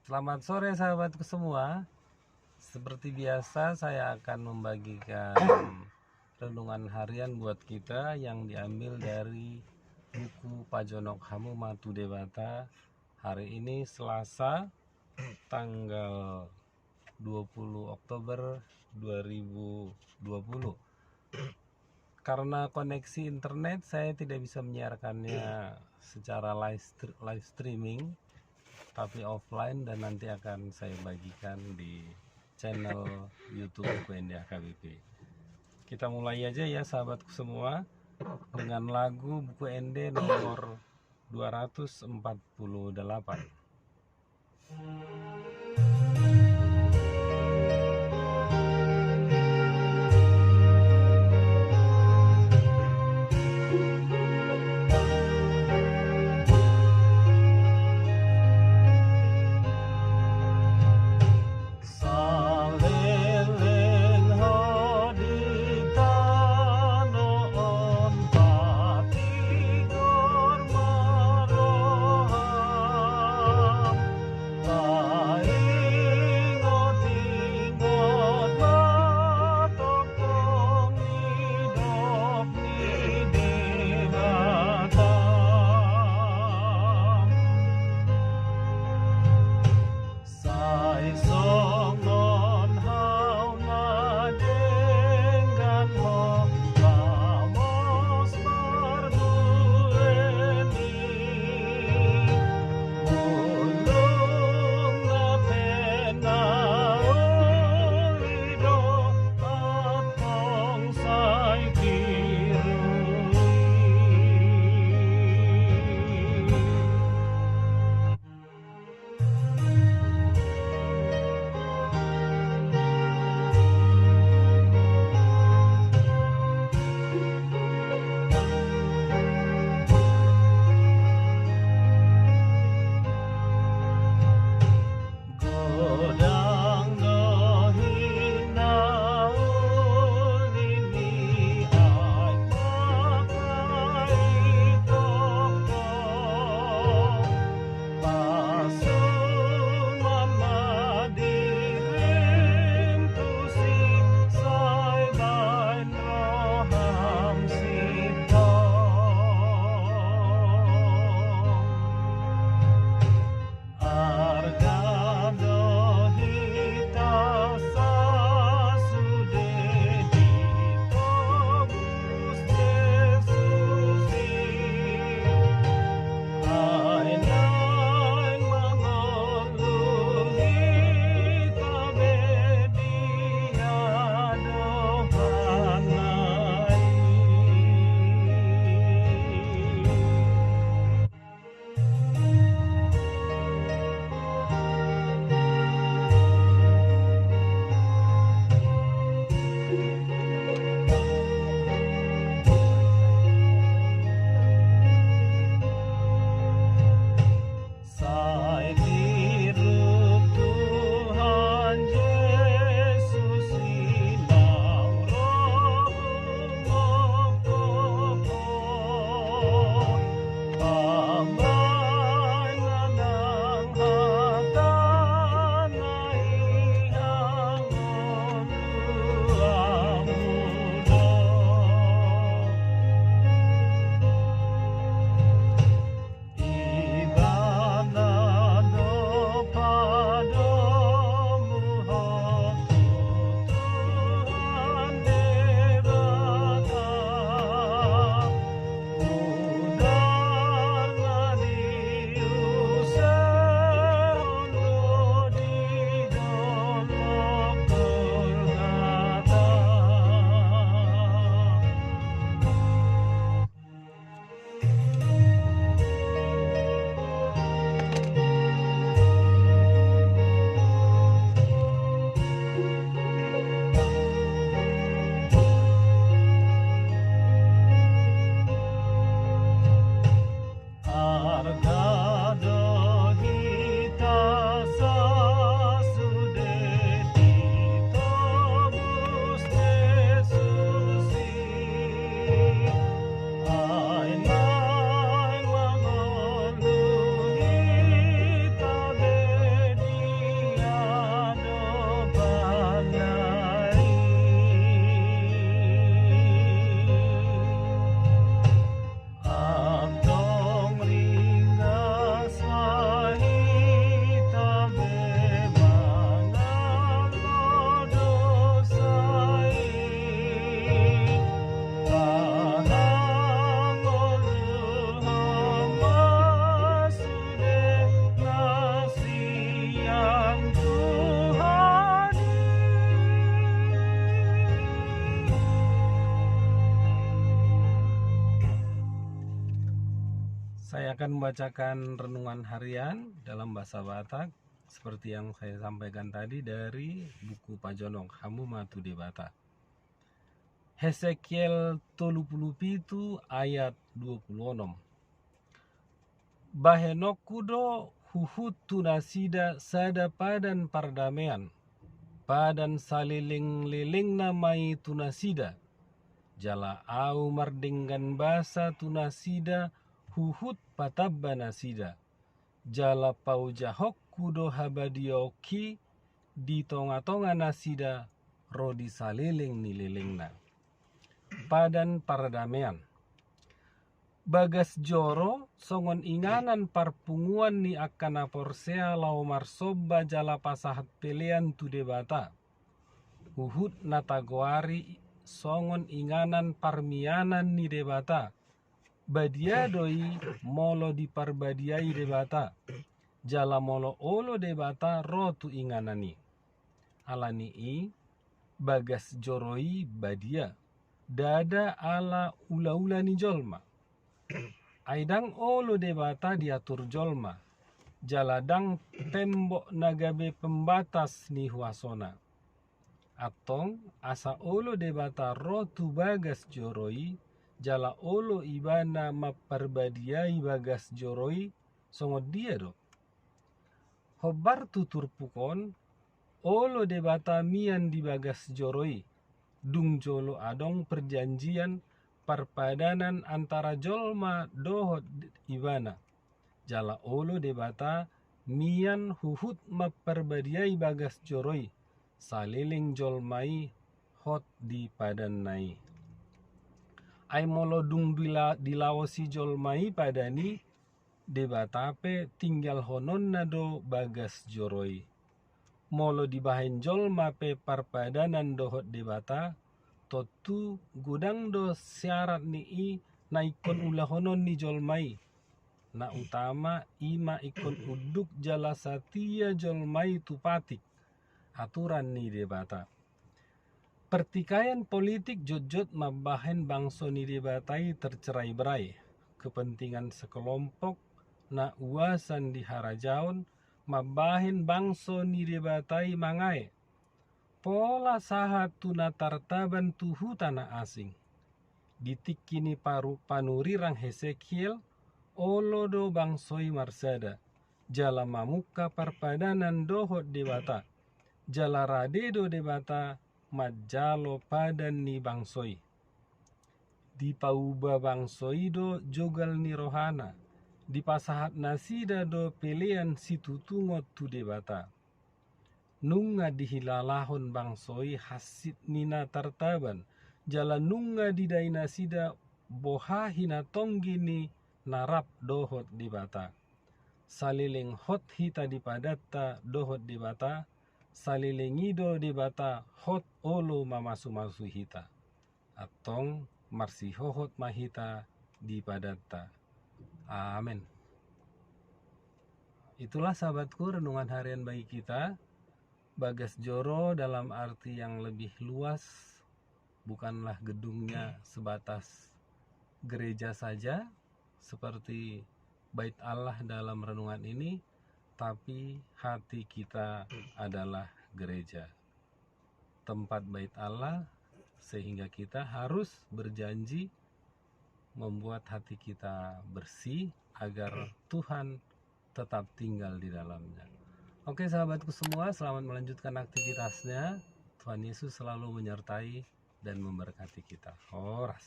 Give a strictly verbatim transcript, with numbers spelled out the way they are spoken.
Selamat sore, sahabatku semua. Seperti biasa, saya akan membagikan renungan harian buat kita yang diambil dari buku Pajonok Hamu ma tu Debata. Hari ini Selasa, tanggal dua puluh Oktober dua ribu dua puluh. Karena koneksi internet, saya tidak bisa menyiarkannya secara live str-, live streaming, tapi offline, dan nanti akan saya bagikan di channel YouTube Buku Ende H K B P. Kita mulai aja ya, sahabatku semua, dengan lagu Buku Ende nomor dua ratus empat puluh delapan. Saleleng ho di tano on, patigor ma roham. Baen Akan membacakan renungan harian dalam bahasa Batak seperti yang saya sampaikan tadi dari buku Pajonok, Hamu ma tu Debata. Hesekiel tolu pulu pitu ayat dua pulu onom. Bahenonku do huhut tu nasida sada padan pardamean, padan saleleng-lelengna ma i tu nasida, jala ahu mardenggan basa tu nasida huhut patamba nasida, jala paojahonku do habadiaonki di tonga-tonga nasida ro di saleleng ni lelengna. Padan pardamean. Bagas joro songon inganan parpunguan ni angka na porsea laho marsomba jala pasahat pelean tu Debata. Huhut na tagoari songon inganan parmianan ni Debata. Badia do i molo diparbadiai Debata, jala molo olo Debata ro tu inganan i. Ala ni i, bagas joro i badia, ndada ala ula-ula ni jolma. Ai ndang olo Debata diatur jolma, jala ndang tembok na gabe pembatas ni huasona. Antong, asa olo Debata ro tu bagas joro i, jala olo Ibana mamparbadiai bagas joro i, songon dia do? Hombar tu turpuk on, olo Debata mian di bagas joro i, dung jolo adong perjanjian parpadanan antara jolma dohot Ibana. Jala olo Debata mian huhut mamparbadiai bagas joro i, saleleng jolma i hot di padanna i. Ai molo dung dila-, dilaosi jolma i padan i, Debata pe tinggalhononna do bagas joro i. Molo dibahen jolma pe parpadanan dohot Debata, tontu godang do syarat ni i na ingkon ulahonon ni jolma i. Na utama i ma ingkon unduk jala satia jolma i tu patik, aturan ni Debata. Pertikaian politik jotjot mambahen bangso ni Debata i tercerai-berai. Kepentingan sekelompok na uasan di harajaon mambahen bangso ni Debata i mangae. Pola sahat tu na tartaban tu huta na asing. Di tingki ni paru-, panurirang Hesekiel, olo do bangso i marsada, jala mamungka parpadanan dohot Debata, jala rade do Debata manjalo padan ni bangso i. Dipauba bangso i do jogal ni rohana, dipasahat nasida do pelean situtungon tu Debata. Nunga dihilalahon bangso i hansit ni na tartaban, jala nunga didai nasida boha hinatonggi ni na rap dohot Debata. Saleleng hot hita di padanta dohot Debata, saleleng i do Debata hot olo mamasumasu hita. Antong marsihohot ma hita di padanta. Amen. Itulah sahabatku renungan harian bagi kita. Bagas joro dalam arti yang lebih luas bukanlah gedungnya sebatas gereja saja seperti bait Allah dalam renungan ini, tapi hati kita adalah gereja, tempat bait Allah, sehingga kita harus berjanji membuat hati kita bersih agar Tuhan tetap tinggal di dalamnya. Oke, sahabatku semua, selamat melanjutkan aktivitasnya. Tuhan Yesus selalu menyertai dan memberkati kita. Horas.